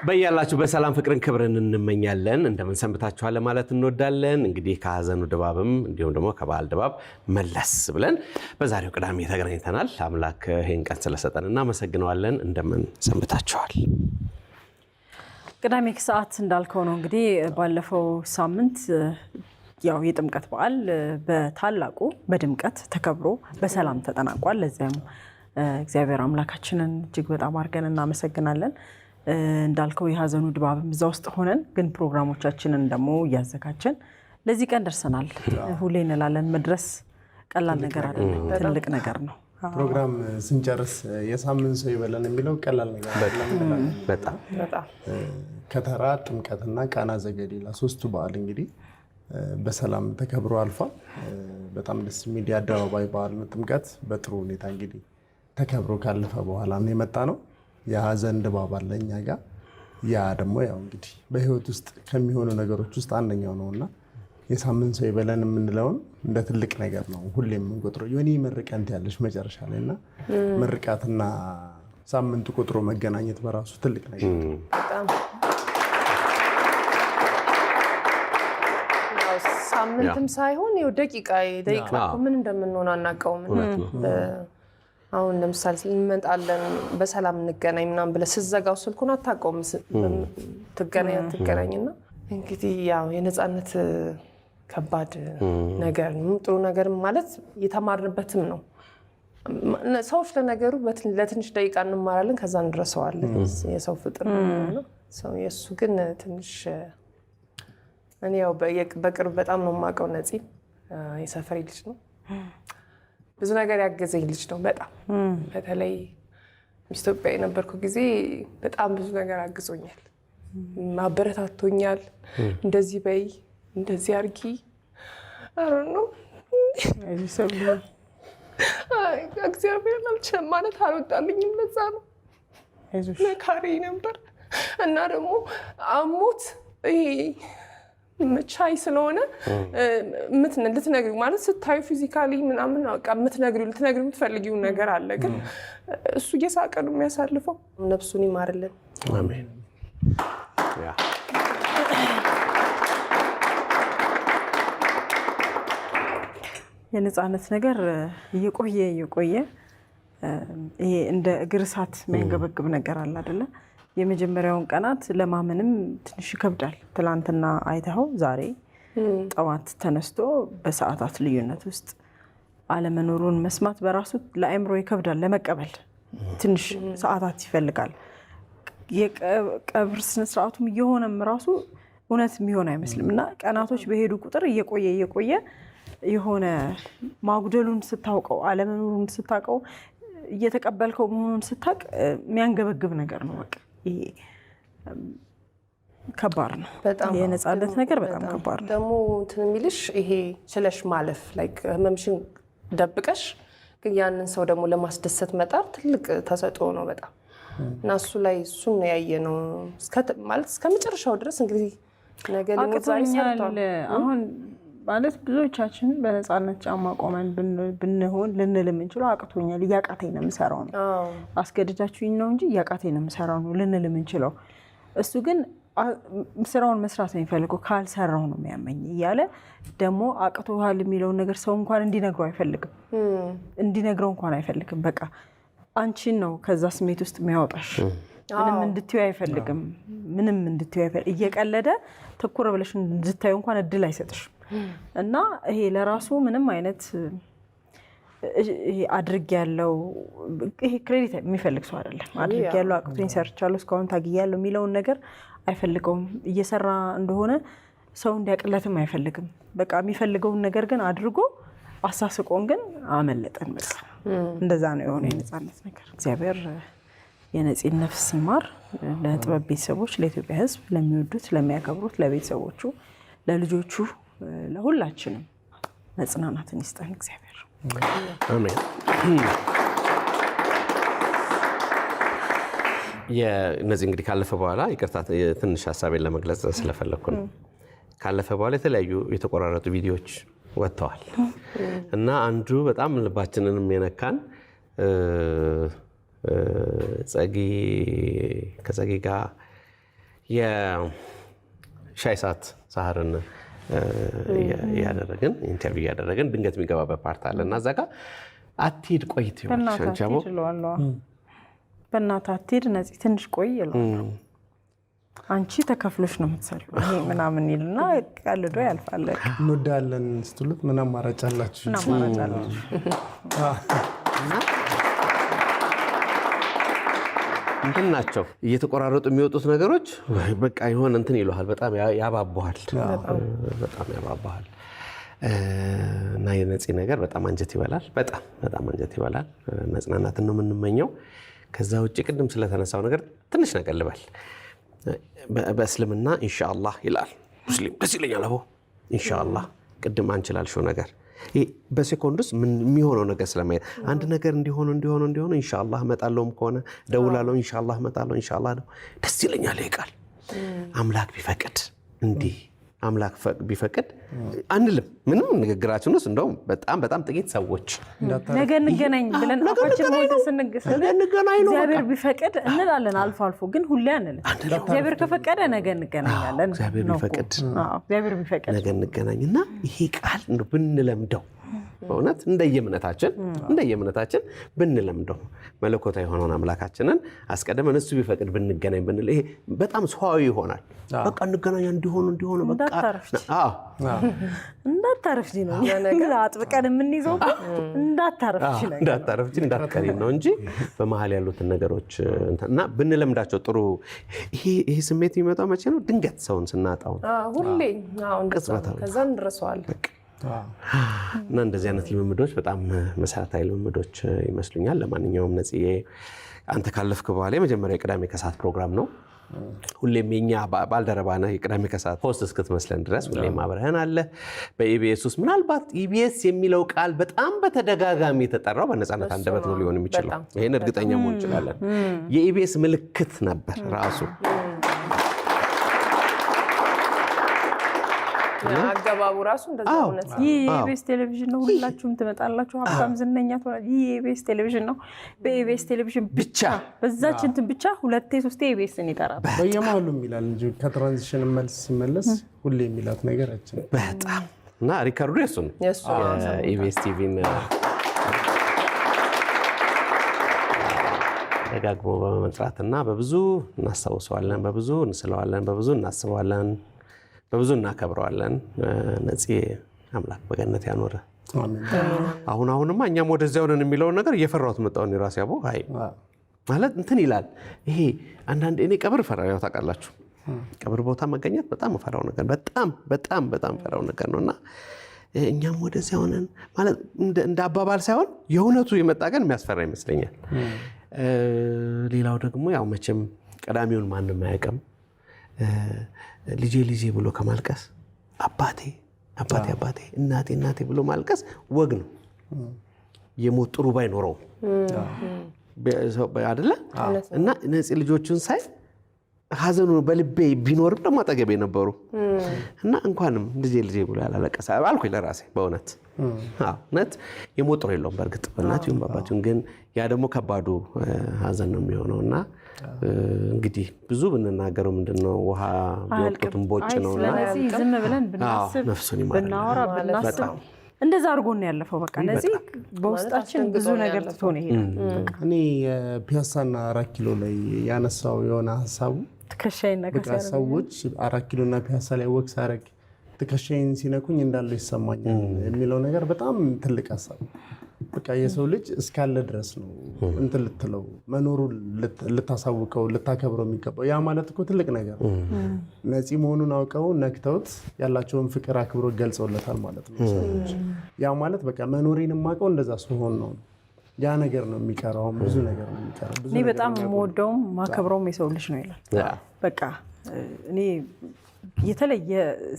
በያላችሁ በሰላም ፍቅርን ክብርን እንመኛለን። እንደምን ሰንብታችኋል ማለት እንወዳለን። እንግዲህ ከሀዘኑ ድባብም እንዲሁም ደግሞ ከበዓል ድባብ መለስ ብለን በዛሬው ቅዳሜ ተገናኝተናል። አምላክ ይህን ቀን ስለሰጠን እናመሰግነዋለን። እንደምን ሰንብታችኋል? ቅዳሜ ከሰዓት እንዳልከው ነው እንግዲህ ባለፈው ሳምንት ያው የጥምቀት በዓል በታላቁ በድምቀት ተከብሮ በሰላም ተጠናቋል። ለዚያም እግዚአብሔር አምላካችንን እጅግ በጣም አድርገን እናመሰግናለን። እንዳልከው የሀዘኑ ድባብም እዛ ውስጥ ሆነን ግን ፕሮግራሞቻችንን ደግሞ እያዘጋጀን ለዚህ ቀን ደርሰናል። ሁሌ እንላለን መድረስ ቀላል ነገር አይደለም፣ ትልቅ ነገር ነው። ፕሮግራም ስንጨርስ የሳምንት ሰው ይበለን የሚለው ቀላል ነገር አይደለም እንላለን። በጣም ከተራ፣ ጥምቀትና ቃና ዘገሊላ ሶስቱ በዓል እንግዲህ በሰላም ተከብሮ አልፏል። በጣም ደስ የሚል የአደባባይ በዓል ነው። ጥምቀት በጥሩ ሁኔታ እንግዲህ ተከብሮ ካለፈ በኋላ ነው የመጣ ነው። የሀዘን ድባብ አለ እኛ ጋር። ያ ደግሞ ያው እንግዲህ በህይወት ውስጥ ከሚሆኑ ነገሮች ውስጥ አንደኛው ነው እና የሳምንት ሰው ይበለን የምንለውን እንደ ትልቅ ነገር ነው ሁሌ የምንቆጥረው። ዮኒ መርቀንት ያለች መጨረሻ ላይ እና ምርቃትና ሳምንቱ ቆጥሮ መገናኘት በራሱ ትልቅ ነገር ነው። በጣም ያው ሳምንትም ሳይሆን ይኸው ደቂቃ ደቂቃ እኮ ምን እንደምንሆን አናውቀውም። እና አሁን ለምሳሌ እንመጣለን በሰላም እንገናኝ ምናምን ብለህ ስትዘጋው ስልኩን አታውቀውም። ትገናኝ አትገናኝ። እና እንግዲህ ያው የነፃነት ከባድ ነገር ነው። ጥሩ ነገር ማለት የተማርንበትም ነው። ሰዎች ለነገሩ ለትንሽ ደቂቃ እንማራለን፣ ከዛ እንረሳዋለን። የሰው ፍጥር ነው። ሰው የእሱ ግን ትንሽ እኔ ያው በቅርብ በጣም ነው የማውቀው። ነፂ የሰፈሬ ልጅ ነው። ብዙ ነገር ያገዘኝ ልጅ ነው። በጣም በተለይ ኢትዮጵያ የነበርኩ ጊዜ በጣም ብዙ ነገር አግዞኛል፣ አበረታቶኛል። እንደዚህ በይ፣ እንደዚህ አርጊ፣ አረ ነው እግዚአብሔር አልችልም ማለት አልወጣልኝም። ለዛ ነው መካሪ ነበር እና ደግሞ አሞት ይሄ ቻይ ስለሆነ ልትነግሪው ማለት ስታዩ physically ምናምን በቃ የምትነግሪው ልትነግሪው የምትፈልጊው ነገር አለ። ግን እሱ እየሳቀ ነው የሚያሳልፈው። ነፍሱን ይማርልን። አሜን። Yeah። የነፃነት ነገር እየቆየ እየቆየ ይሄ እንደ እግር እሳት የሚያንገበግብ ነገር አለ አይደለ? የመጀመሪያውን ቀናት ለማመንም ትንሽ ይከብዳል። ትላንትና አይተኸው ዛሬ ጠዋት ተነስቶ በሰዓታት ልዩነት ውስጥ አለመኖሩን መስማት በራሱ ለአእምሮ ይከብዳል። ለመቀበል ትንሽ ሰዓታት ይፈልጋል። የቀብር ስነስርዓቱም እየሆነም ራሱ እውነት የሚሆን አይመስልም እና ቀናቶች በሄዱ ቁጥር እየቆየ እየቆየ የሆነ ማጉደሉን ስታውቀው፣ አለመኖሩን ስታውቀው፣ እየተቀበልከው መሆኑን ስታውቅ የሚያንገበግብ ነገር ነው። በቃ ይሄ ከባድ ነው። በጣም። የነፃነት ነገር በጣም ከባድ ነው። ደግሞ እንትን የሚልሽ ይሄ ችለሽ ማለፍ፣ like ህመምሽን ደብቀሽ ግን ያንን ሰው ደግሞ ለማስደሰት መጣር ትልቅ ተሰጥኦ ነው በጣም። እና እሱ ላይ እሱን ነው ያየ ነው ማለት እስከ መጨረሻው ድረስ እንግዲህ ነገ ሊሞት ዛሬ አቅቶኛል። ሰርቷል። አሁን ማለት ብዙዎቻችን በነፃነት ጫማ ቆመን ብንሆን ልንል የምንችለው አቅቶኛል፣ እያቃተኝ ነው የምሰራው ነው። አስገድዳችሁኝ ነው እንጂ እያቃተኝ ነው የምሰራው ነው ልንል የምንችለው። እሱ ግን ስራውን መስራት ነው የሚፈልገው። ካልሰራው ነው የሚያመኝ እያለ ደግሞ አቅቶሃል የሚለውን ነገር ሰው እንኳን እንዲነግረው አይፈልግም። እንዲነግረው እንኳን አይፈልግም። በቃ አንቺን ነው ከዛ ስሜት ውስጥ የሚያወጣሽ። ምንም እንድትዩ አይፈልግም። ምንም እንድትዩ አይፈልግም። እየቀለደ ትኩር ብለሽ እንድታዩ እንኳን እድል አይሰጥሽም። እና ይሄ ለራሱ ምንም አይነት ይሄ አድርግ ያለው ይሄ credit የሚፈልግ ሰው አይደለም። አድርግ ያለው አቅቶኝ ሰርቻለሁ፣ እስካሁን ታግያለሁ የሚለውን ነገር አይፈልገውም። እየሰራ እንደሆነ ሰው እንዲያቅለትም አይፈልግም። በቃ የሚፈልገውን ነገር ግን አድርጎ አሳስቆን ግን አመለጠን። በቃ እንደዛ ነው የሆነ የነፃነት ነገር። እግዚአብሔር የነፂን ነፍስ ይማር። ለጥበብ ቤተሰቦች፣ ለኢትዮጵያ ሕዝብ፣ ለሚወዱት፣ ለሚያከብሩት፣ ለቤተሰቦቹ፣ ለልጆቹ፣ ለሁላችንም መጽናናትን ይስጠን እግዚአብሔር። አሜን። እነዚህ እንግዲህ ካለፈ በኋላ፣ ይቅርታ ትንሽ ሀሳቤን ለመግለጽ ስለፈለግኩ ነው። ካለፈ በኋላ የተለያዩ የተቆራረጡ ቪዲዮዎች ወጥተዋል እና አንዱ በጣም ልባችንንም የነካን ጸጊ ከጸጊ ጋር የሻይ ሰዓት ሳህርን እያደረግን interview እያደረግን ድንገት የሚገባበት part አለ እና እዛ ጋ አትሂድ ቆይ ትይዋለሽ አንቺ አቦ። በእናትህ አትሂድ ነፂ ትንሽ ቆይ እለዋለሁ። አንቺ ተከፍሎሽ ነው የምትሰሪው ይሄ ምናምን ይልና ቀልዶ ያልፋል። እንወዳለን ስትሉት ምን አማራጭ አላችሁ? ምን አማራጭ አላችሁ? እንትን ናቸው እየተቆራረጡ የሚወጡት ነገሮች በቃ የሆነ እንትን ይለሃል። በጣም ያባባሃል፣ በጣም ያባባሃል። እና የነፂ ነገር በጣም አንጀት ይበላል። በጣም በጣም አንጀት ይበላል። መጽናናትን ነው የምንመኘው። ከዛ ውጭ ቅድም ስለተነሳው ነገር ትንሽ ነገር ልበል። በእስልምና ኢንሻአላህ ይላል ሙስሊም። ደስ ይለኛል አቦ ኢንሻአላህ። ቅድም አንቺ ላልሽው ነገር በሴኮንድ ውስጥ ምን የሚሆነው ነገር ስለማየት አንድ ነገር እንዲሆኑ እንዲሆኑ እንዲሆኑ ኢንሻአላህ እመጣለሁም ከሆነ እደውላለሁ፣ ኢንሻአላህ እመጣለሁ፣ ኢንሻአላህ ነው። ደስ ይለኛል ይሄ ቃል። አምላክ ቢፈቅድ እንዲህ አምላክ ቢፈቅድ አንልም። ምንም ንግግራችን ውስጥ እንደውም በጣም በጣም ጥቂት ሰዎች ነገ እንገናኝ ብለን አፋችን ሞልተን እንገናኝ ነው እግዚአብሔር ቢፈቅድ እንላለን። አልፎ አልፎ ግን ሁሌ አንልም። እግዚአብሔር ከፈቀደ ነገ እንገናኛለን። እግዚአብሔር ቢፈቅድ እግዚአብሔር ቢፈቅድ ነገ እንገናኝ እና ይሄ ቃል እንደው ብንለምደው በእውነት እንደየእምነታችን እንደየእምነታችን ብንለምደው መለኮታዊ የሆነውን አምላካችንን አስቀድመን እሱ ቢፈቅድ ብንገናኝ ብንል ይሄ በጣም ሰዋዊ ይሆናል። በቃ እንገናኛ እንዲሆኑ እንዲሆኑ በቃ አዎ እንዳታረፍጂ ነው አጥብቀን የምንይዘው እንዳታረፍጂ ነው እንዳታረፍጂ እንዳትቀሪ ነው እንጂ በመሀል ያሉትን ነገሮች እና ብንለምዳቸው ጥሩ። ይሄ ስሜት የሚመጣው መቼ ነው? ድንገት ሰውን ስናጣው ሁሌ ቅጽበታዊ ከዛ እንረሳዋለን። እና እንደዚህ አይነት ልምምዶች በጣም መሰረታዊ ልምምዶች ይመስሉኛል። ለማንኛውም ነጽዬ አንተ ካለፍክ በኋላ የመጀመሪያ የቅዳሜ ከሰዓት ፕሮግራም ነው። ሁሌም የኛ ባልደረባ ነህ። የቅዳሜ ከሰዓት host እስክትመስለን ድረስ ሁሌም አብረህን አለ። በኢቢኤስ ውስጥ ምናልባት ኢቢኤስ የሚለው ቃል በጣም በተደጋጋሚ የተጠራው በነፃነት አንደበት ነው ሊሆን የሚችለው። ይህን እርግጠኛ መሆን እንችላለን። የኢቢኤስ ምልክት ነበር ራሱ። አገባቡ ራሱ እንደዛ እውነት ነው። ይህ የኢቢኤስ ቴሌቪዥን ነው፣ ሁላችሁም ትመጣላችሁ፣ ሀብታም ዝነኛ ትሆናላችሁ። ይህ የኢቢኤስ ቴሌቪዥን ነው። በኢቢኤስ ቴሌቪዥን ብቻ በዛች እንትን ብቻ ሁለቴ ሶስቴ ኢቢኤስን ይጠራል። በየመሀሉ ይላል እንጂ ከ transition መልስ ሲመለስ ሁሌ የሚላት ነገር አችን በጣም እና record ኡ የሱ ነው የኢቢኤስ ቲቪን ደጋግሞ በመጥራትና በብዙ እናስታውሰዋለን፣ በብዙ እንስለዋለን፣ በብዙ እናስበዋለን፣ በብዙ እናከብረዋለን። ነፂ አምላክ በገነት ያኖረ። አሁን አሁንማ እኛም ወደዚያው ነን የሚለውን ነገር እየፈራሁት መጣሁ እኔ ራሴ። አቦ አይ ማለት እንትን ይላል ይሄ አንዳንድ እኔ ቀብር እፈራለሁ፣ ያው ታውቃላችሁ። ቀብር ቦታ መገኘት በጣም እፈራው ነገር በጣም በጣም በጣም እፈራው ነገር ነውና እኛም ወደዚያው ነን ማለት እንደ አባባል ሳይሆን የእውነቱ የመጣ ቀን የሚያስፈራ ይመስለኛል። ሌላው ደግሞ ያው መቼም ቀዳሚውን ማንም አያውቅም። ልጄ ልጄ ብሎ ከማልቀስ አባቴ አባቴ አባቴ እናቴ እናቴ ብሎ ማልቀስ ወግ ነው። የሞት ጥሩ ባይኖረውም አይደለ እና ነፂ ልጆቹን ሳይ ሀዘኑ በልቤ ቢኖርም ደግሞ አጠገቤ ነበሩ እና እንኳንም ልጄ ልጄ ብሎ ያላለቀሰ አልኩኝ ለራሴ በእውነት እውነት የሞት ጥሩ የለውም በእርግጥ በእናት ይሁን በአባት ይሁን፣ ግን ያ ደግሞ ከባዱ ሀዘን ነው የሚሆነው እና እንግዲህ ብዙ ብንናገረው ምንድነው ውሃ ቢወቅጡት እምቦጭ ነውና ዝም ብለን ብናስብ ብናወራ ብናስብ እንደዛ አድርጎ ነው ያለፈው። በቃ እነዚህ በውስጣችን ብዙ ነገር ትቶ ነው ይሄዳል። እኔ የፒያሳና 4 ኪሎ ላይ ያነሳው የሆነ ሀሳቡ ትከሻዬን በቃ ሰዎች 4 ኪሎና ፒያሳ ላይ walk ሳረግ ትከሻዬን ሲነኩኝ እንዳለው ይሰማኛል የሚለው ነገር በጣም ትልቅ ሀሳብ። በቃ የሰው ልጅ እስካለ ድረስ ነው እንትን ልትለው መኖሩ ልታሳውቀው ልታከብረው የሚገባው። ያ ማለት እኮ ትልቅ ነገር ነው። ነፂ መሆኑን አውቀው ነክተውት ያላቸውን ፍቅር አክብሮ ገልጸውለታል ማለት ነው ሰዎች። ያ ማለት በቃ መኖሬን የማውቀው እንደዛ ስሆን ነው። ያ ነገር ነው የሚቀረው። ብዙ ነገር ነው የሚቀረው። እኔ በጣም የምወደውም ማከብረውም የሰው ልጅ ነው ይላል። በቃ እኔ የተለየ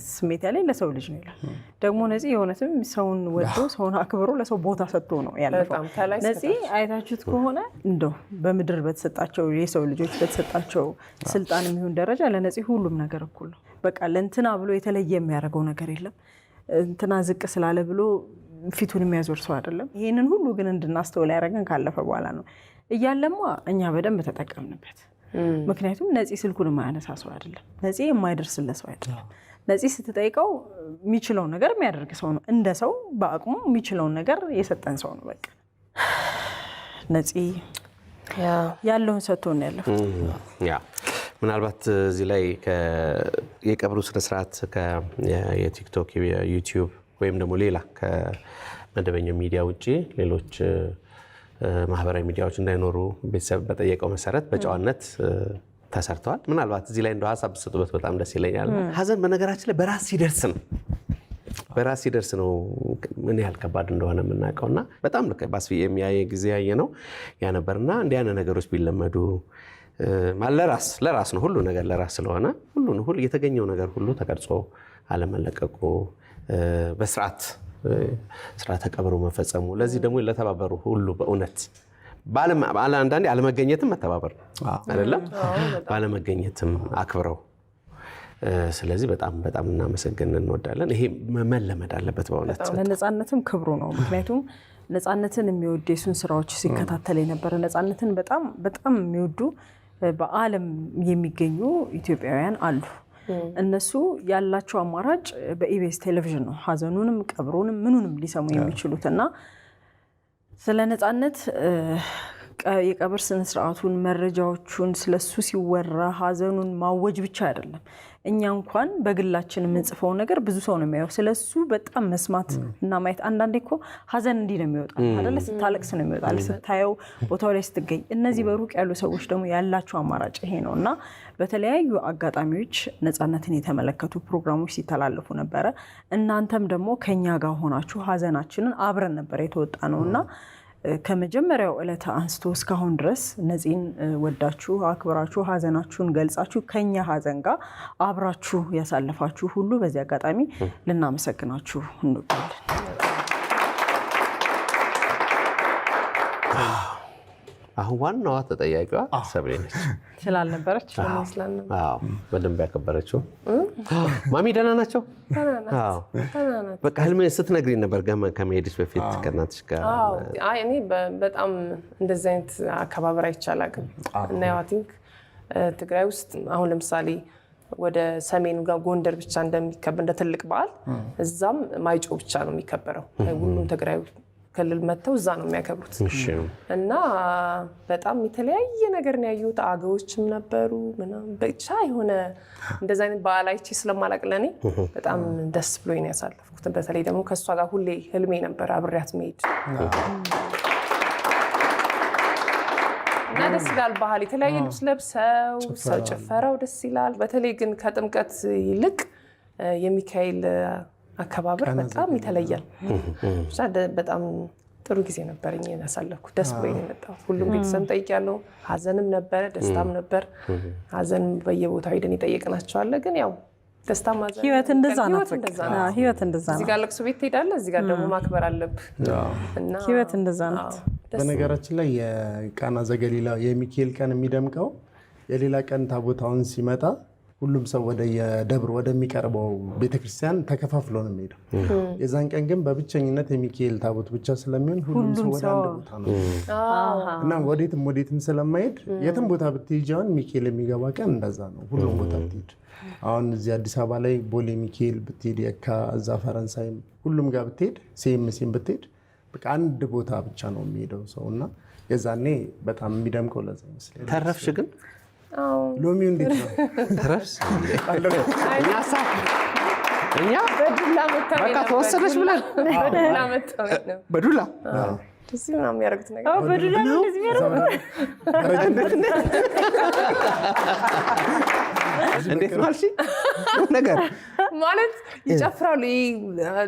ስሜት ያለኝ ለሰው ልጅ ነው ይላል። ደግሞ ነፂ የእውነትም ሰውን ወዶ ሰውን አክብሮ ለሰው ቦታ ሰጥቶ ነው ያለፈው። ነፂ አይታችሁት ከሆነ እንደው በምድር በተሰጣቸው የሰው ልጆች በተሰጣቸው ስልጣን የሚሆን ደረጃ ለነፂ ሁሉም ነገር እኩል ነው። በቃ ለእንትና ብሎ የተለየ የሚያደርገው ነገር የለም። እንትና ዝቅ ስላለ ብሎ ፊቱን የሚያዞር ሰው አይደለም። ይሄንን ሁሉ ግን እንድናስተውል ያደረገን ካለፈ በኋላ ነው። እያለማ እኛ በደንብ ተጠቀምንበት። ምክንያቱም ነፂ ስልኩን የማያነሳ ሰው አይደለም። ነፂ የማይደርስለት ሰው አይደለም። ነፂ ስትጠይቀው የሚችለውን ነገር የሚያደርግ ሰው ነው። እንደ ሰው በአቅሙ የሚችለውን ነገር የሰጠን ሰው ነው። በቃ ነፂ ያለውን ሰጥቶ ነው ያለፈው። Yeah፣ ምናልባት እዚህ ላይ የቀብሩ ስነስርዓት የቲክቶክ፣ የዩቲዩብ ወይም ደግሞ ሌላ ከመደበኛው ሚዲያ ውጭ ሌሎች ማህበራዊ ሚዲያዎች እንዳይኖሩ ቤተሰብ በጠየቀው መሰረት በጨዋነት ተሰርተዋል። ምናልባት እዚህ ላይ እንደው ሀሳብ ብትሰጡበት በጣም ደስ ይለኛል። ሀዘን በነገራችን ላይ በራስ ሲደርስ ነው ምን ያህል ከባድ እንደሆነ የምናውቀው። እና በጣም ልክ ባስፊ የሚያየ ጊዜ ያየ ነው ያ ነበርና እንዲህ አይነት ነገሮች ቢለመዱ፣ ለራስ ለራስ ነው፣ ሁሉ ነገር ለራስ ስለሆነ ሁሉ ሁሉ የተገኘው ነገር ሁሉ ተቀርጾ አለመለቀቁ፣ በስርዓት ስርዓተ ቀብሩ መፈጸሙ፣ ለዚህ ደግሞ ለተባበሩ ሁሉ በእውነት አንዳንዴ አለመገኘትም መተባበር ነው አይደለም? ባለመገኘትም አክብረው፣ ስለዚህ በጣም በጣም እናመሰግን እንወዳለን። ይሄ መለመድ አለበት በእውነት። ለነፃነትም ክብሩ ነው። ምክንያቱም ነፃነትን የሚወድ፣ የሱን ስራዎች ሲከታተል የነበረ፣ ነፃነትን በጣም በጣም የሚወዱ በዓለም የሚገኙ ኢትዮጵያውያን አሉ። እነሱ ያላቸው አማራጭ በኢቢኤስ ቴሌቪዥን ነው ሀዘኑንም ቀብሩንም ምኑንም ሊሰሙ የሚችሉት። እና ስለ ነፃነት የቀብር ስነስርዓቱን፣ መረጃዎቹን፣ ስለሱ ሲወራ ሀዘኑን ማወጅ ብቻ አይደለም። እኛ እንኳን በግላችን የምንጽፈው ነገር ብዙ ሰው ነው የሚያየው። ስለሱ በጣም መስማት እና ማየት፣ አንዳንዴ እኮ ሀዘን እንዲህ ነው የሚወጣ አይደለ? ስታለቅስ ነው የሚወጣ፣ ስታየው፣ ቦታው ላይ ስትገኝ። እነዚህ በሩቅ ያሉ ሰዎች ደግሞ ያላቸው አማራጭ ይሄ ነው። እና በተለያዩ አጋጣሚዎች ነፃነትን የተመለከቱ ፕሮግራሞች ሲተላለፉ ነበረ። እናንተም ደግሞ ከኛ ጋር ሆናችሁ ሀዘናችንን አብረን ነበር የተወጣ ነው። እና ከመጀመሪያው ዕለት አንስቶ እስካሁን ድረስ ነፂን ወዳችሁ፣ አክብራችሁ፣ ሀዘናችሁን ገልጻችሁ፣ ከኛ ሀዘን ጋር አብራችሁ ያሳለፋችሁ ሁሉ በዚህ አጋጣሚ ልናመሰግናችሁ እንወዳለን። አሁን ዋናዋ ተጠያቂዋ ሰብሌ ነች። ስላልነበረች። አዎ፣ በደንብ ያከበረችው። ማሚ ደህና ናቸው? አዎ። በቃ ህልም ስትነግሪኝ ነበር ገና ከመሄድሽ በፊት ከእናትሽ ጋር። አይ፣ እኔ በጣም እንደዚህ አይነት አከባበር አይቼ አላውቅም። እና ያው I think ትግራይ ውስጥ አሁን ለምሳሌ ወደ ሰሜኑ ጋር ጎንደር ብቻ እንደሚከበር እንደ ትልቅ በዓል እዛም ማይጨው ብቻ ነው የሚከበረው። ሁሉም ትግራይ ክልል መጥተው እዛ ነው የሚያከብሩት። እና በጣም የተለያየ ነገር ነው ያየሁት። አገዎችም ነበሩ ምናምን፣ ብቻ የሆነ እንደዚ አይነት በዓል አይቼ ስለማላቅ ለእኔ በጣም ደስ ብሎኝ ነው ያሳለፍኩት። በተለይ ደግሞ ከእሷ ጋር ሁሌ ህልሜ ነበር አብሬያት መሄድ። እና ደስ ይላል ባህል፣ የተለያየ ልብስ ለብሰው ሰው ጭፈራው ደስ ይላል። በተለይ ግን ከጥምቀት ይልቅ የሚካኤል አከባበር በጣም ይተለያል። ብቻ በጣም ጥሩ ጊዜ ነበረኝ ያሳለፍኩት። ደስ ብሎኝ ነው የመጣሁት። ሁሉም ቤተሰብ ጠይቄያለሁ። ሀዘንም ነበረ፣ ደስታም ነበር። ሀዘንም በየቦታው ሄደን የጠየቅናቸው አለ። ግን ያው ደስታም ሀዘን ህይወት እንደዛ ናት። ህይወት በቃ እንደዛ ናት። ህይወት እንደዛ እዚህ ናት። ጋር ለቅሶ ቤት ትሄዳለህ፣ እዚህ ጋር ደግሞ ማክበር አለብህ። እና ህይወት እንደዛ ናት። አዎ፣ ደስ በነገራችን ላይ የቃና ዘገሊላ የሚካኤል ቀን የሚደምቀው የሌላ ቀን ታቦታውን ሲመጣ ሁሉም ሰው ወደ የደብር ወደሚቀርበው ቤተክርስቲያን ተከፋፍሎ ነው የሚሄደው። የዛን ቀን ግን በብቸኝነት የሚካኤል ታቦት ብቻ ስለሚሆን ሁሉም ሰው ወደ አንድ ቦታ ነው እና ወዴትም ወዴትም ስለማይሄድ የትም ቦታ ብትሄጂ፣ አሁን ሚካኤል የሚገባ ቀን እንደዛ ነው። ሁሉም ቦታ ብትሄድ፣ አሁን እዚህ አዲስ አበባ ላይ ቦሌ ሚካኤል ብትሄድ፣ የካ፣ እዛ ፈረንሳይም ሁሉም ጋር ብትሄድ፣ ሲኤምሲም ብትሄድ በቃ አንድ ቦታ ብቻ ነው የሚሄደው ሰው። እና የዛኔ በጣም የሚደምቀው ለዛ ይመስለኛል። ተረፍሽ ግን? ሎሚው እንዴት ነው? ተረፍሽ? እኛ በዱላ መተው በቃ ተወሰደች ብለን በዱላ መተው ነው። በዱላ? እንደዚህ ምናምን የሚያደርጉት ነገር። በዱላ ነው እንደዚህ የሚያደርጉት? እንዴት ነው አልሽኝ? ነገር ማለት ይጨፍራሉ። ይሄ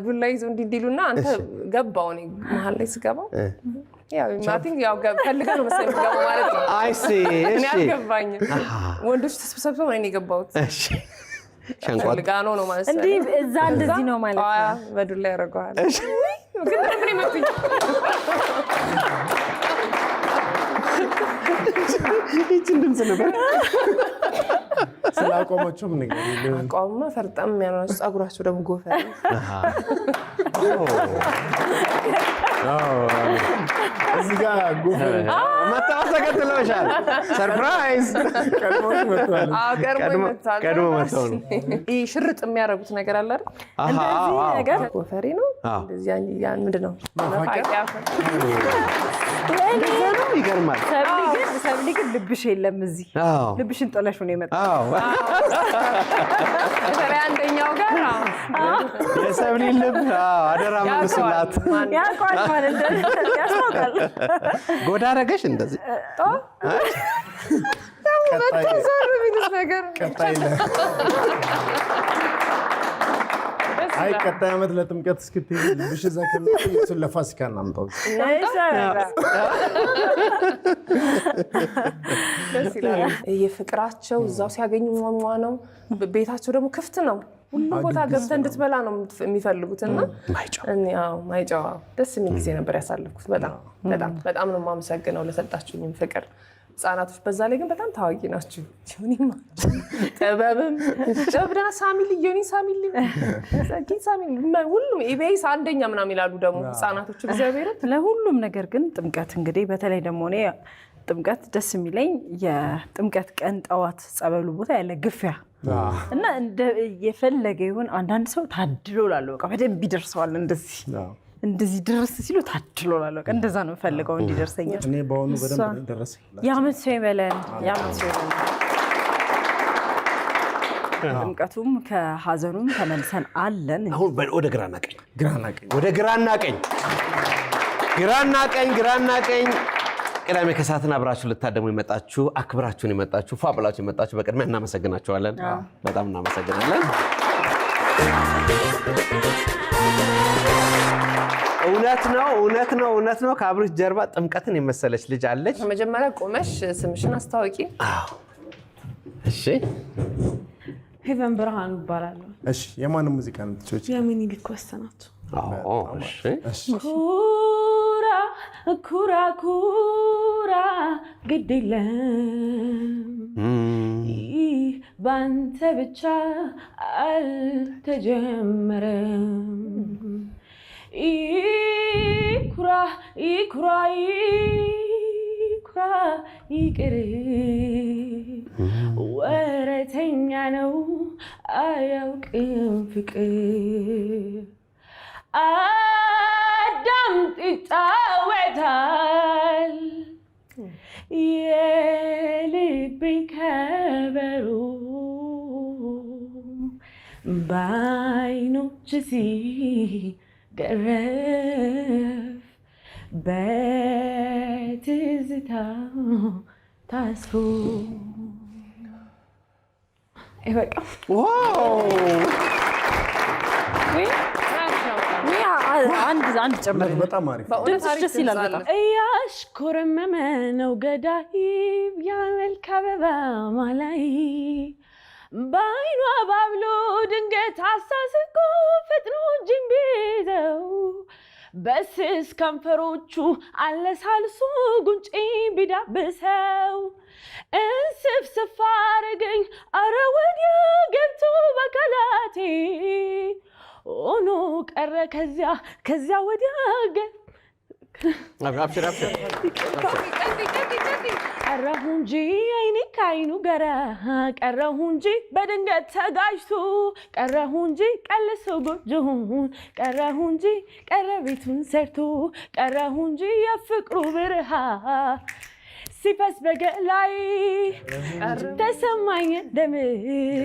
ዱላ ይዘው እንዲህ እንዲሉና አንተ ገባው፣ እኔ መሀል ላይ ስገባው ያው I think ያው ፈልገህ ነው መሰለኝ የምትገባው ማለት ነው። I see። እኔ አልገባኝም። ወንዶች ተሰብስበው እኔ የገባሁት እሺ፣ ሸንቋጥ ፈልጋ ነው ነው ማለት እንዲህ እዛ እንደዚህ ነው ማለት ነው። በዱላ ያደርገዋል። ግን በደንብ ነው የመቱኝ። ይችን ድምፅ ነበር። ስለ አቋማቸውም ነገር አቋሙማ ፈርጠም ያሉ ናቸው። ፀጉራቸው ደግሞ ጎፈሬ። እዚህ ጋር ጎፈሬ መታወቅ ተከትለውሻል። Surprise! ቀድሞሽ መጥቷል። አዎ፣ ቀድሞ ይመታል። ቀድሞ መጥተው ነው። ይህ ሽርጥ የሚያደርጉት ነገር አለ አይደል? እንደዚህ ነገር ጎፈሬ ነው። አዎ። እንደዚህ ያን ምንድን ነው? መፋቂያ። እንደዛ ነው። ይገርማል። ሰብሊ ግን ልብሽ የለም እዚህ። ልብሽን ጥለሽ ነው የመጣው። በተለይ አንደኛው ጋር አዎ፣ የሰብሊ ልብ አዎ፣ አደራ መልሱላት። ማን ያውቀዋል ማለት ያስታውቃል። ጎዳ አደረገሽ እንደዚህ። ቀጣይ ዞር የሚሉት ነገር ቀጣይ ደስ አይ ይላል። ቀጣይ ዓመት ለጥምቀት እስክትሄጂ ልብሽ እዛ ከሚቆይ እሱን ለፋሲካ እናምጣው። ደስ ይላል። የፍቅራቸው እዛው ሲያገኙ ሟሟ ነው። ቤታቸው ደግሞ ክፍት ነው። ሁሉም ቦታ ገብተህ እንድትበላ ነው የሚፈልጉት እና ማይጨው። እኔ አዎ፣ ማይጨው አዎ፣ ደስ የሚል ጊዜ ነበር ያሳለፍኩት። በጣም በጣም በጣም ነው የማመሰግነው ለሰጣችሁኝም ፍቅር። ህጻናቶች በዛ ላይ ግን በጣም ታዋቂ ናችሁ። ዮኒማ ጥበብም ጥበብ ደህና ሳሚልኝ ዮኒ ሳሚልኝ ጸጊ ሳሚልኝ ሁሉም ኢቤስ አንደኛ ምናምን ይላሉ ደግሞ ህጻናቶቹ እግዚአብሔርን ለሁሉም ነገር ግን ጥምቀት እንግዲህ በተለይ ደግሞ እኔ ጥምቀት ደስ የሚለኝ የጥምቀት ቀን ጠዋት ጸበሉ ቦታ ያለ ግፊያ እና እንደ የፈለገ ይሁን አንዳንድ ሰው ታድሎ ላለው በቃ በደንብ ይደርሰዋል። እንደዚህ እንደዚህ ድርስ ሲሉ ታድሎ ላለው በቃ እንደዛ ነው የምፈልገው እንዲደርሰኝ። እኔ በአሁኑ በደንብ ነው የደረሰኝ። የዓመት ሰው ይበለን፣ የዓመት ሰው ይበለን። ጥምቀቱም ከሀዘኑም ተመልሰን አለን። አሁን ወደ ግራና ቀኝ፣ ግራና ቀኝ፣ ወደ ግራና ቀኝ፣ ግራና ቀኝ፣ ግራና ቀኝ። ቅዳሜ ከሰዓትን አብራችሁ ልታደሙ የመጣችሁ፣ አክብራችሁን የመጣችሁ፣ ፏ ብላችሁ የመጣችሁ በቅድሚያ እናመሰግናችኋለን። በጣም እናመሰግናለን። እውነት ነው፣ እውነት ነው፣ እውነት ነው። ከአብርሽ ጀርባ ጥምቀትን የመሰለች ልጅ አለች። መጀመሪያ ቆመሽ ስምሽን አስታውቂ። እሺ። ሄቨን ብርሃኑ እባላለሁ። እሺ፣ የማንም ሙዚቃ ነው የምትጫወቺው? የሚኒሊክ ወሰናቸው። አዎ፣ እሺ። ኩራ ኩራ ኩራ ግድ የለም ይህ ባንተ ብቻ አልተጀመረም። ይኩራ ይኩራ ይኩራ ይቅር ወረተኛ ነው አያውቅም ፍቅር። አዳምጥ ይጫወታል የልቤን ከበሮ በዓይኖች ሲገረፍ በትዝታ ታስሮ። በቃ። Wow! አንድ አንድ ጨምር። በጣም አሪፍ። በእውነት ድምፅሽ አሪፍ ደስ ይላል ድምፅ በጣም። አለ። እያሽኮረመመ ነው ገዳይ ያመልክ አበባ ማላይ በአይኗ ባብሎ ድንገት አሳስቆ ፈጥኖ እጄን ቢይዘው በስስ ከንፈሮቹ አለሳልሶ ጉንጬን ቢዳብሰው እንስፍስፍ አረገኝ አረ ወዲያ ገብቶ በካላቴ ሆኖ ቀረ ከዚያ ከዚያ ወዲያ አብሽር አብሽር። ቀረሁ እንጂ አይኔ ከአይኑ ጋራ ቀረሁ እንጂ በድንገት ተጋጅቶ ቀረሁ እንጂ ቀልሶ ጎጆውን ቀረሁ እንጂ ቀረ ቤቱን ሰርቶ ቀረሁ እንጂ የፍቅሩ ብርሃን ሲፈስ በገላይ ተሰማኝ ደም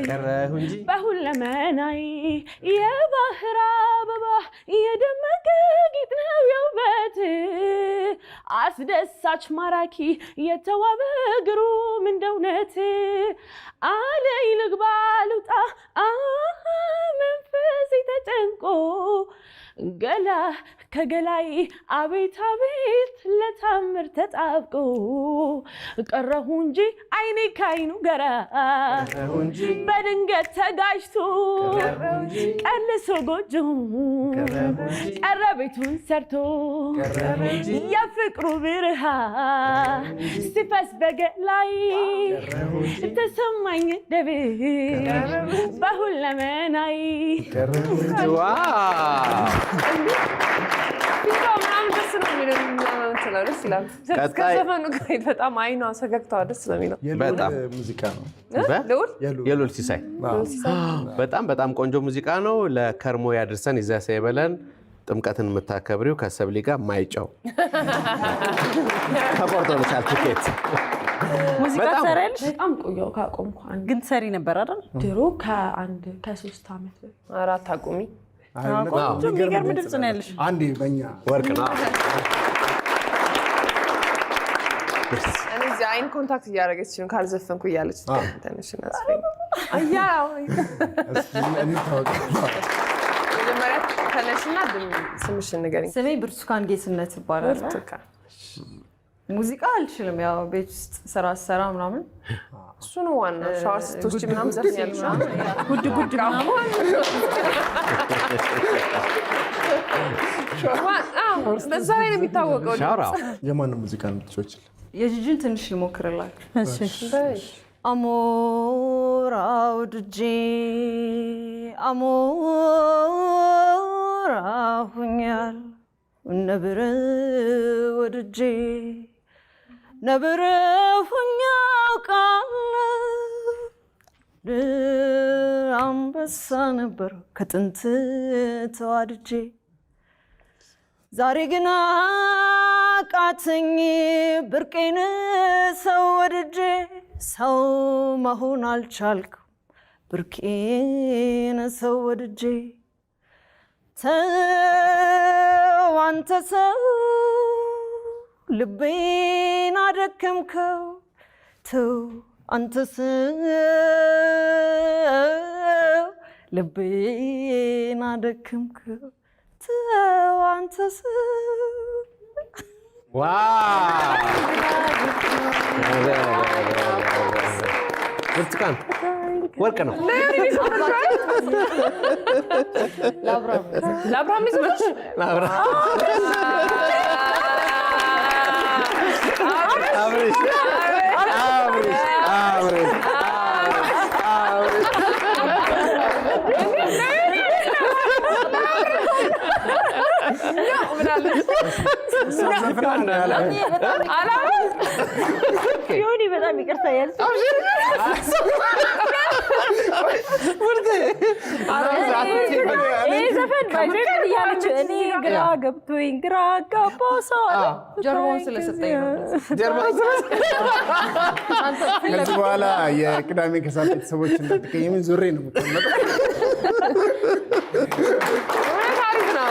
ቀረሁ እንጂ በሁለመናይ የባህር አበባ የደመቀ ጌጥ ነው የውበት አስደሳች ማራኪ የተዋበ ግሩም እንደ እውነት አለኝ ልግባ ልውጣ መንፈሴ ተጨንቆ ገላ ከገላይ አቤት አቤት ለታምር ተጣብቆ ቀረሁ እንጂ አይኔ ካይኑ ጋራ በድንገት ተጋጅቶ ቀልሶ ጎጆውን ቀረ ቤቱን ሰርቶ የፍቅሩ ብርሃን ሲፈስ በገላይ ተሰማኝ ደቤ በሁለመናይ። Wow! ፊቷ ምናምን ደስ ነው የሚለው፣ ምናምን ደስ ይላል። ከዘፈኑ ጋር በጣም አይኗ ፈገግታዋ ደስ ነው የሚለው። የልዑል በጣም። ሙዚቃ ነው። ልዑል የልዑል ሲሳይ በጣም በጣም ቆንጆ ሙዚቃ ነው። ለከርሞ ያድርሰን ይዛ ሳይበለን። ጥምቀትን የምታከብሪው ከሰብሊ ጋር ማይጨው ተቆርጦልሻል ትኬት። ሙዚቃ በጣም። ትሰሪያለሽ? በጣም ቆየሁ ካቆምኩ። አንድ ግን ትሰሪ ነበር አይደል? ድሮ ከአንድ ከ3 ዓመት በፊት። አራት አቁሚ። ቆንጆ የሚገርም ድምፅ ነው ያለሽ። አንዴ በእኛ ወርቅ ነው። እኔ እዚህ አይን contact እያደረገች ነው ካልዘፈንኩ እያለች። ትንሽ አያ እንታወቅ። መጀመሪያ ተነሽና ስምሽን ንገሪኝ። ስሜ ብርቱካን ጌትነት ይባላል። ብርቱካን። ሙዚቃ አልችልም። ያው ቤት ውስጥ ስራ ስሰራ ምናምን እሱ ነው ዋናው። ሻወር ስትወስጂ ምናምን ዘፍኛለሽ? ጉድ ጉድ ምናምን። በዛ ላይ ነው የሚታወቀው። ሻወር አዎ። የማንም ሙዚቃ ነው የምትጫወቺው? የጂጂን ትንሽ ልሞክርላችሁ። በይ። አሞራው ድጄ አሞራ ሁኛል፣ ነብር ወድጄ ነብር ሁኛ አውቃለሁ። አንበሳ ነበር ከጥንት ተዋድጄ፣ ዛሬ ግን አቃተኝ ብርቄን ሰው ወድጄ ሰው መሆን አልቻልኩም ብርቄን ሰው ወድጄ። ተው አንተ ሰው ልቤን አደከምከው፣ ተው አንተ ሰው ልቤን አደከምከው፣ ተው አንተ ሰው። Wow ብርቱካን ወርቅ ነው። ለአብርሃም ይዘፈች። አብርሽ አብርሽ አብርሽ አብርሽ። ምናለች? ዮኒ በጣም ይቅርታ ያልሽ። ይሄ ዘፈን ባይዘ ምን እያለች እኔ ግራ ገብቶኝ ግራ ገባው ሰው አለ። ጀርባውን ስለሰጠኝ ነው። ከዚህ በኋላ የቅዳሜ ከሰዓት ቤተሰቦች እንዳትቀየሚ፣ ዙሬ ነው የምቀመጠው። እውነት አሪፍ ነው።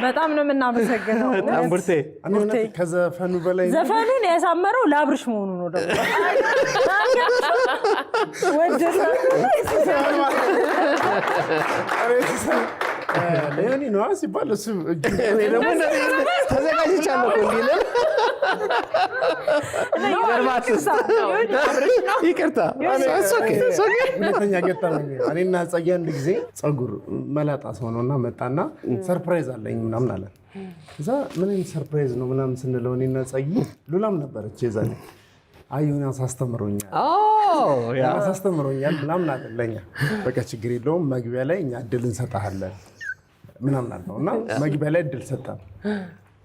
በጣም ነው የምናመሰግነው። በጣም ቡርቴ። እኔ እውነት ከዘፈኑ በላይ ዘፈኑን ያሳመረው ለአብርሽ መሆኑ ነው ደግሞ ወደደ። ለዮኒ ነዋ ሲባል እሱ እጁ እኔ ደግሞ ተዘጋጅቻለሁ እኮ እንዲህ ልል ይቅርታ። It's okay, it's okay. ሁለተኛ ገጠመኝ፣ እኔና ጸጌ አንድ ጊዜ ፀጉር መላጣ ሰው ነው እና መጣና surprise አለኝ ምናምን አለን። እዛ ምን አይነት surprise ነው ምናምን ስንለው እኔና ጸጌ፣ ሉላም ነበረች የዛኔ፣ አይ ዮናስ አስተምሮኛል ዮናስ አስተምሮኛል ምናምን አለን ለኛ። በቃ ችግር የለውም፣ መግቢያ ላይ እኛ እድል እንሰጥሃለን ምናምን አልነው እና መግቢያ ላይ እድል ሰጠን።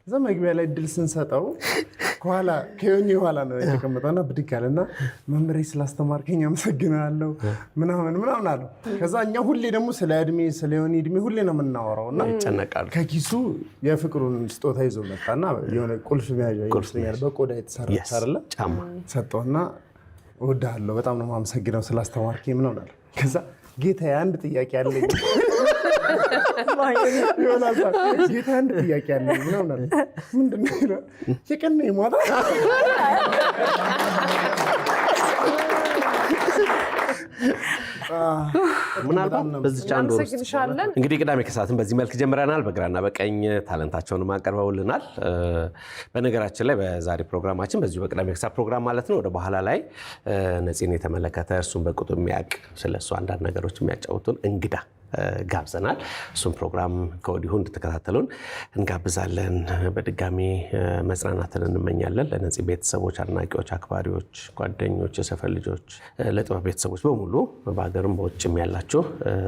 እዛ መግቢያ ላይ እድል ስንሰጠው ከኋላ ከዮኒ ኋላ ነው የተቀመጠውና ብድግ አለና መምህሬ ስላስተማርከኝ አመሰግናለሁ ምናምን ምናምን አለው። ከዛ እኛ ሁሌ ደግሞ ስለ እድሜ፣ ስለ ዮኒ እድሜ ሁሌ ነው የምናወራው እና ይጨነቃሉ። ከኪሱ የፍቅሩን ስጦታ ይዞ መጣና የሆነ ቁልፍ መያዣ ይመስለኛል፣ በቆዳ የተሰራች አይደለ? ጫማ። ሰጠውና እወድሃለሁ፣ በጣም ነው የማመሰግነው ስላስተማርከኝ ምናምን አለ። ከዛ ጌታዬ አንድ ጥያቄ አለኝ የሆነ ሀሳብ፣ ጌታ አንድ ጥያቄ አለኝ ምናምን አለ። ምንድን ነው ይለዋል። የቀን ነው የማታ? ምናልባት በዚች አንድ ወር ውስጥ እናመሰግንሻለን። እንግዲህ ቅዳሜ ከሰዓትን በዚህ መልክ ጀምረናል። በግራና በቀኝ talent ኣቸውንም አቀርበውልናል። በነገራችን ላይ በዛሬ ፕሮግራማችን፣ በዚሁ በቅዳሜ ከሰዓት ፕሮግራም ማለት ነው፣ ወደ በኋላ ላይ ነፂን የተመለከተ እርሱን በቅጡ የሚያውቅ ስለ እሱ አንዳንድ ነገሮች የሚያጫውቱን እንግዳ ጋብዘናል። እሱም ፕሮግራም ከወዲሁ እንድትከታተሉን እንጋብዛለን። በድጋሚ መጽናናትን እንመኛለን ለነፂ ቤተሰቦች፣ አድናቂዎች፣ አክባሪዎች፣ ጓደኞች፣ የሰፈር ልጆች፣ ለጥበብ ቤተሰቦች በሙሉ በሀገርም በውጭም ያላችሁ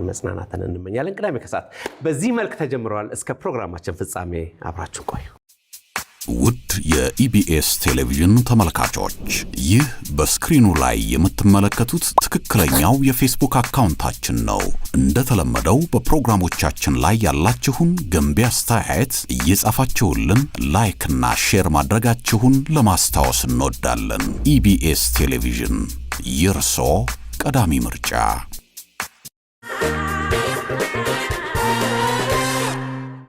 መጽናናትን እንመኛለን። ቅዳሜ ከሰዓት በዚህ መልክ ተጀምረዋል። እስከ ፕሮግራማችን ፍጻሜ አብራችሁ ቆዩ። ውድ የኢቢኤስ ቴሌቪዥን ተመልካቾች፣ ይህ በስክሪኑ ላይ የምትመለከቱት ትክክለኛው የፌስቡክ አካውንታችን ነው። እንደተለመደው በፕሮግራሞቻችን ላይ ያላችሁን ገንቢ አስተያየት እየጻፋችሁልን like ና share ማድረጋችሁን ለማስታወስ እንወዳለን። ኢቢኤስ ቴሌቪዥን፣ የርሶ ቀዳሚ ምርጫ።